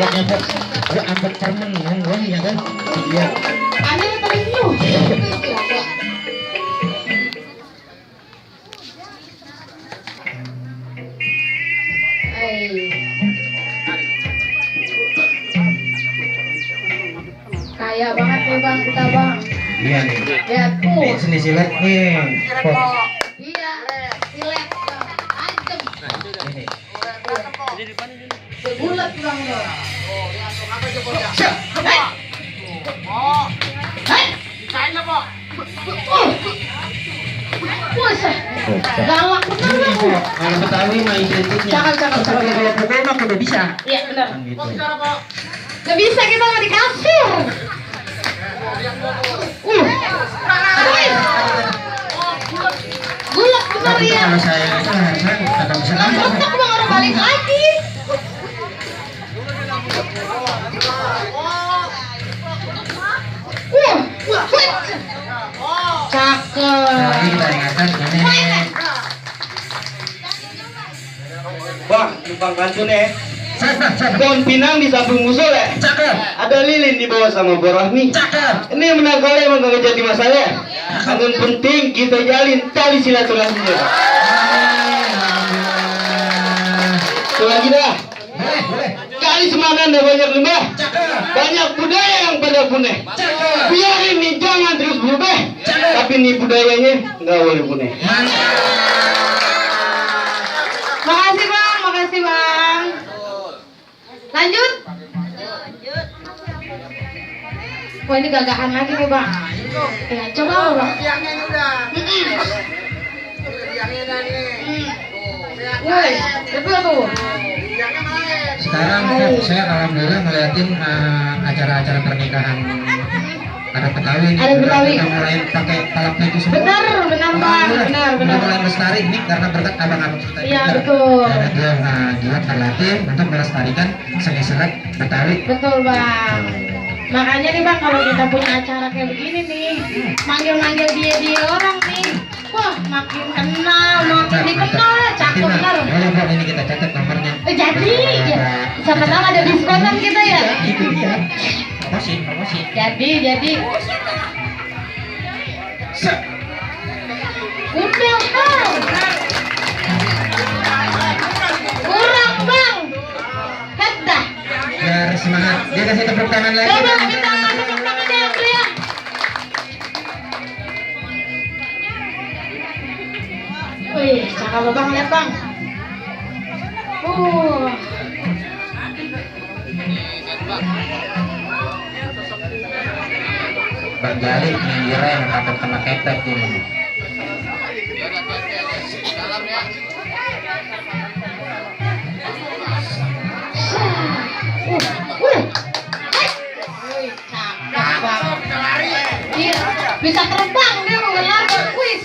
galaknya kok. Ada angkat permen ngomong ya kan? Iya. Ada yang teriu. Kaya banget nih bang kita bang. Iya nih. Lihat tuh. Ini seni silat nih. Iya, silet bang. Antem. Ini. Sebulat bang lo. Galak bener Ini bang. kok kalau Betawi mah identiknya. Cakep. Kalau pukul mah udah bisa. Iya benar. Kan gitu. Gak bisa kita nggak dikasih. Bulat bener Tapi ya. kalau saya kagak bisa Nggak nambah. cocok bang orang balik lagi. Cakep. Jadi kita ingatkan ini. Wah, numpang pantun Cakep. Pohon pinang di samping musuh ya. Cakep. Ada lilin di bawah sama Borahmi. Cakep. Ini yang menang kali emang gak jadi masalah. Namun penting kita jalin tali silaturahminya. Itu lagi dah. Boleh. Kali semangat dah banyak limbah. Cakep. Banyak budaya yang pada punah. Cakep. Biarin nih jangan terus berubah. Tapi nih budayanya nggak boleh punah. Makasih bang, makasih bang. Lanjut. Wah ini gagahan lagi nih bang. Ya coba bang. Woi, betul tuh. Sekarang saya alhamdulillah ngeliatin acara-acara pernikahan adat Betawi nih. Adat Betawi. Udah mulai pakai palapnya itu semua. Benar bang, Alhamdulillah, benar. udah mulai melestari nih karena berkat abang-abang kita Iya, juga. betul. Karena dia giat terlatih untuk melestarikan seni silat Betawi. Betul bang. Makanya nih bang kalau kita punya acara kayak begini nih, manggil dia orang nih, wah makin kenal, makin dikenal ya, cakep benar. Boleh Bang, ini kita catat nomornya. Jadi, ya, siapa tahu ada diskonan kita ya. Itu dia. Promosi. Jadi. Udah bang. Kurang bang. Dah. Biar semangat. Dia kasih tepuk tangan lagi. Coba kita tepuk tangan ya, Pria. Wih, cakep bang, lihat bang. Bang Jali ngira yang takut kena kepet ini. Wih, cakep bang. Iya, bisa terbang dia mau lari. Wih.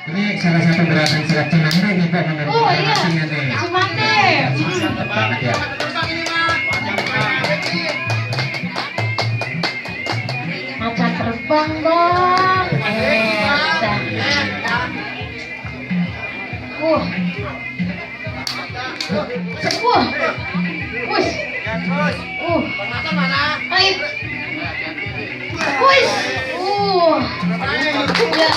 Ini salah satu gerakan silat Cimande nih Pak menurut Oh iya, informasinya nih. Cimande. Mantap banget ya. Macan terbang bang. Dah. Wih. Baik. Wih. Ya.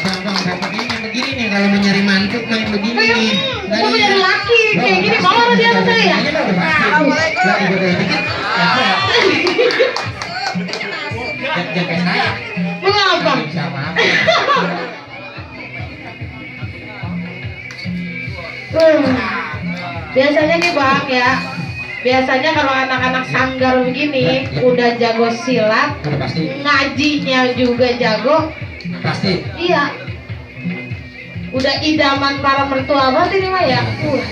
Bang, bapak ini yang begini nih kalau mau nyari mantu main begini nih. Gua mau nyari laki kayak gini, mau harus dia sama saya. Ini udah pasti. Lagi gue kayak dikit. Jangan kayak saya. Mengapa? Bisa apa-apa. Biasanya nih bang ya, biasanya kalau anak-anak sanggar begini udah jago silat, Udah pasti. ngajinya juga jago. Pasti. Iya. Udah idaman para mertua banget ini mah ya.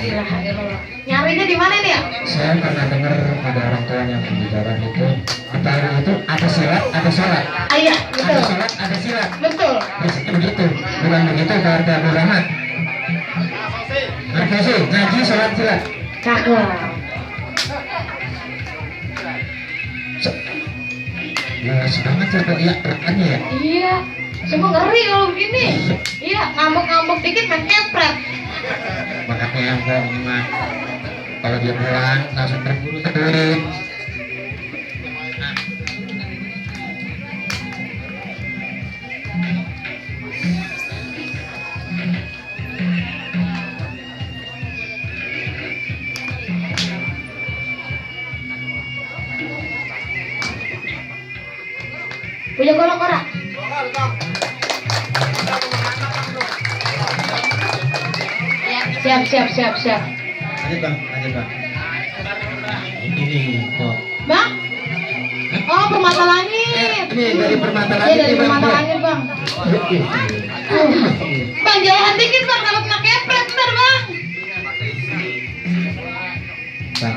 Ilaha illallah. Nyarinya di mana nih ya? Saya pernah dengar ada orang tua yang berbicara itu antara itu ada silat, ada sholat. Iya, Ada betul. sholat, ada silat. Betul. Begitu, bukan begitu kata Abu Rahmat. Oke sih, ngaji sholat silat. Cakep. Luas banget ya kok ya gerakannya ya. Iya. Semua ngeri kalau begini. Iya, ngambek-ngambek dikit main kepret. Makanya yang kok ini mah Kalau dia pulang langsung berburu tedurin. Punya golok ora? Ya, siap. Lanjut bang. Ini kok. Bang? Oh, permata langit. Ini dari permata Iya, langit. dari nih, Bang. permata langit, Bang. Bang, jauhan dikit, Bang. Kalau kena kepret, ntar, Bang. Bang.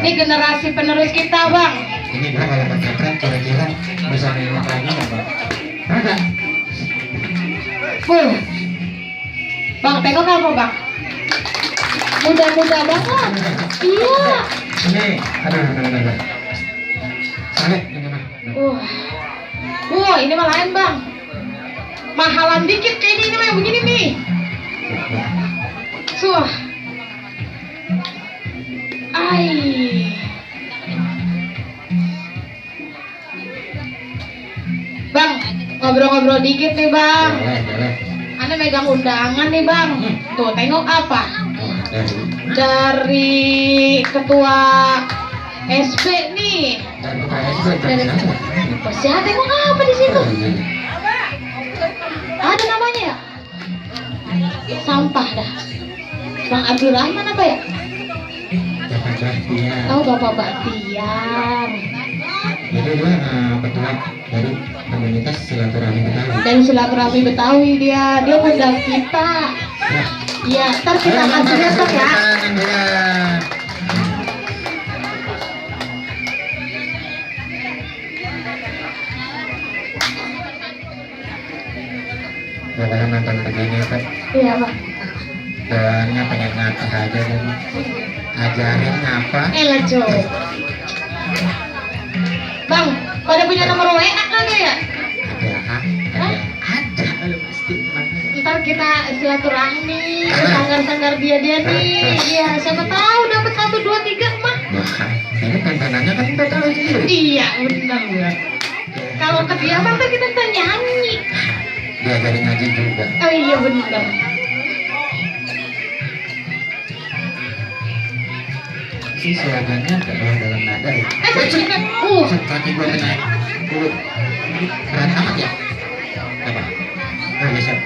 Ini generasi penerus kita, Bang. Ini bang kalau pakai keren kira-kira bisa nengok lagi nggak bang? Enggak. Bang, tengok apa, Bang? Muda-muda banget. Iya. Ini, aduh. Saleh ini mah. Ini mah lain, Bang. Mahalan dikit kayaknya ini mah yang begini nih. Ai. Bang, ngobrol-ngobrol dikit nih, Bang. Boleh. Anda megang undangan nih, Bang. Tuh, tengok apa? Dari Dari ketua SB nih. dari Siapa tengok apa di situ? Ada namanya ya? Sampah dah. Bang Abdul Rahman apa ya? Bapak Bahtiar. Oh, Bapak Bahtiar. Jadi dia ketua dari komunitas silaturahmi Betawi. Dari silaturahmi Betawi dia undang kita. Iya, ntar kita kasih besok ya. Kalau nonton begini kan Iya, Bang. bawaannya pengen ngapa aja dan ajarin ngapa. Elah, Cok. Bang, pada punya nomor WA kagak ya? Ada lu pasti mana. Ntar kita silaturahmi ke sanggar-sanggar dia nih. Iya, siapa tahu dapat 1, 2, 3 mah. Bahkan ini tontonannya kan udah tahu sendiri. Iya, benar. Kalau ke dia mah ntar kita bisa nyanyi. Dia dari ngaji juga. Oh iya benar. Si slogannya adalah dalam nada ya. Kaki gua kena kulit. Berat amat ya. Apa? Oh ya siap.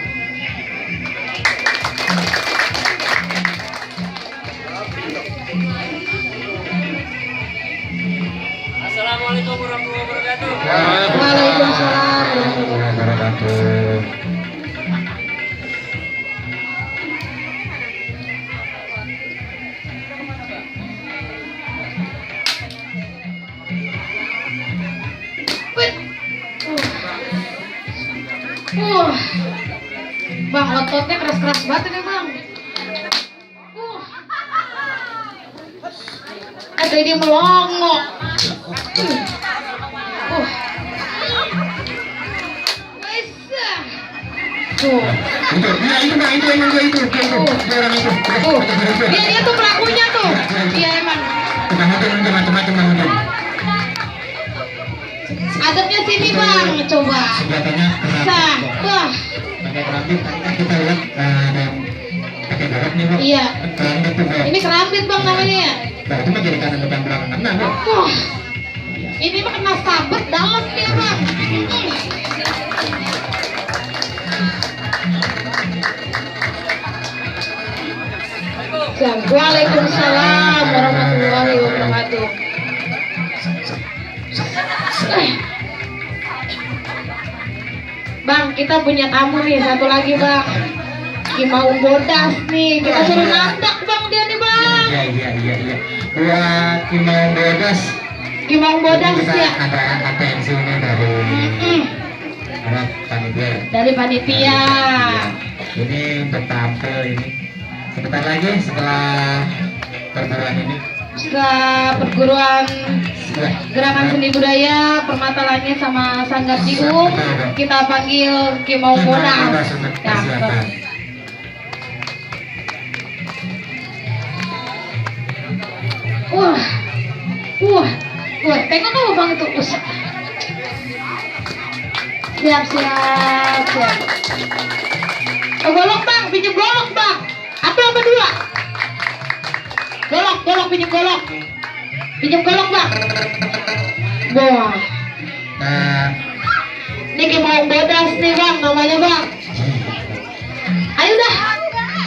Assalamualaikum warahmatullahi wabarakatuh. Waalaikumsalam. Warahmatullahi wabarakatuh. Wih. Bang, ototnya keras-keras banget ini, Bang. Ada dia melongo. Tuh. Itu, nah itu mah itu orang itu. Dia tuh pelakunya tuh. Iya emang. Macam-macam bang. Adabnya sini, Bang, coba. Senjatanya Sah. Wah. pakai kerambit. Tadi kita lihat ada yang pakai garap nih bang. Iya. Kerambit tuh bang. Ini kerambit, Bang, namanya ya. Nah itu mah jadi kanan depan belakang kena bang. Wah. Ini mah kena sabet dalam dia, Bang. Waalaikumsalam warahmatullahi wabarakatuh. Bang, kita punya tamu nih, satu lagi, Bang. Mau bodas nih, kita suruh nandak, Bang, dia nih, Bang. Iya. Buat Imam Bodas. Mau bodas kita ya. ada atensi ini dari panitia. Dari panitia. Ini untuk tampil ini. Sebentar lagi setelah perguruan ini. Setelah perguruan Gerakan Seni Budaya Permata Langit sama Sanggar Cium, kita panggil Kimau Bodas. Wah, wah, wah, tengok kamu bang itu. Usah. Siap, siap, siap. Oh, golok bang, pinjam golok bang. Satu apa dua? Golok, golok, pinjam golok. Pinjam golok bang. Wah, Nah, ini mau bodas nih bang, namanya bang. Ayo dah.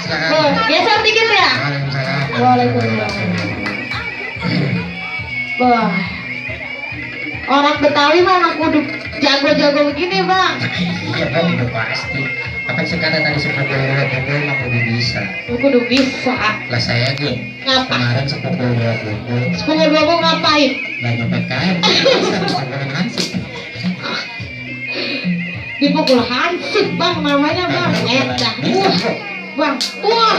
silakan. Oh, geser dikit ya. Waalaikumsalam. Waalaikumsalam. Wah, orang Betawi mah kudu jago-jago begini bang. Iya bang, udah pasti. Apa sih kata tadi sepupu mah kudu bisa. Kudu bisa. Lah saya gini, Ngapa? kemarin sepupu Sepupu dua ngapain? nggak nyopet kain, bisa sepupu hansip. Dipukul hansip bang, namanya bang. Edah. Bang. Wah.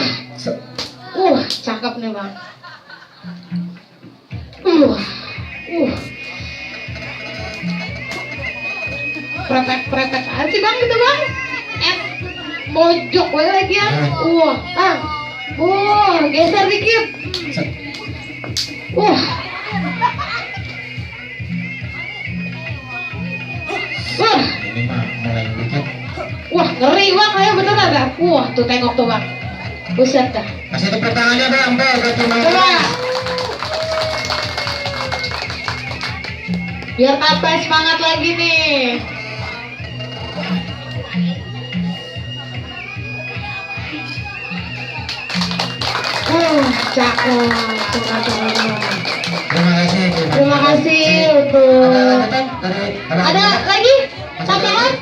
Cakep nih bang. Prepek aja sih bang gitu bang. Mojok wae lagi ya. Bang. Geser dikit. Wah, Ini mah mulai dikit. ngeri bang, ayo beneran dah. Tuh tengok tuh bang. Buset dah. Kasih tepuk tangannya bang, berarti mau. Coba. Biar tambah semangat lagi nih. Cakep. Terima kasih. Terima kasih untuk. Ada lagi? Tambahan?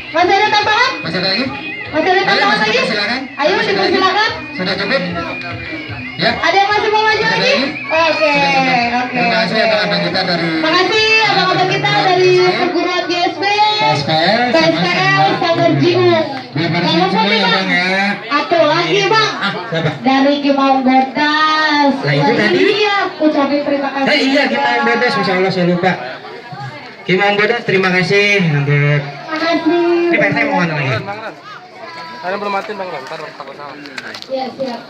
Masih ada tambahan? Masih ada lagi? Masih ada tambahan lagi? Silakan. Ayo dipersilakan. Sudah cukup? Ya. Ada yang masih mau maju lagi? Oke. Terima kasih abang-abang kita dari Makasih abang-abang kita dari perguruan GSP, PSPL, Sanggar Jiung. Kalau semua ya bang, bang ya. atau lagi bang, Siapa? dari Kimaung Bodas. Lah, itu tadi. Iya, ucapin terima kasih. Iya, Kimang Bodas, Masya Allah saya lupa. Kimang Bodas, terima kasih untuk. Makasih. Ini Pak RT mau mana lagi? Bang Ran. Kalian belum matiin Bang Ran, ntar takut salah. Iya, siap.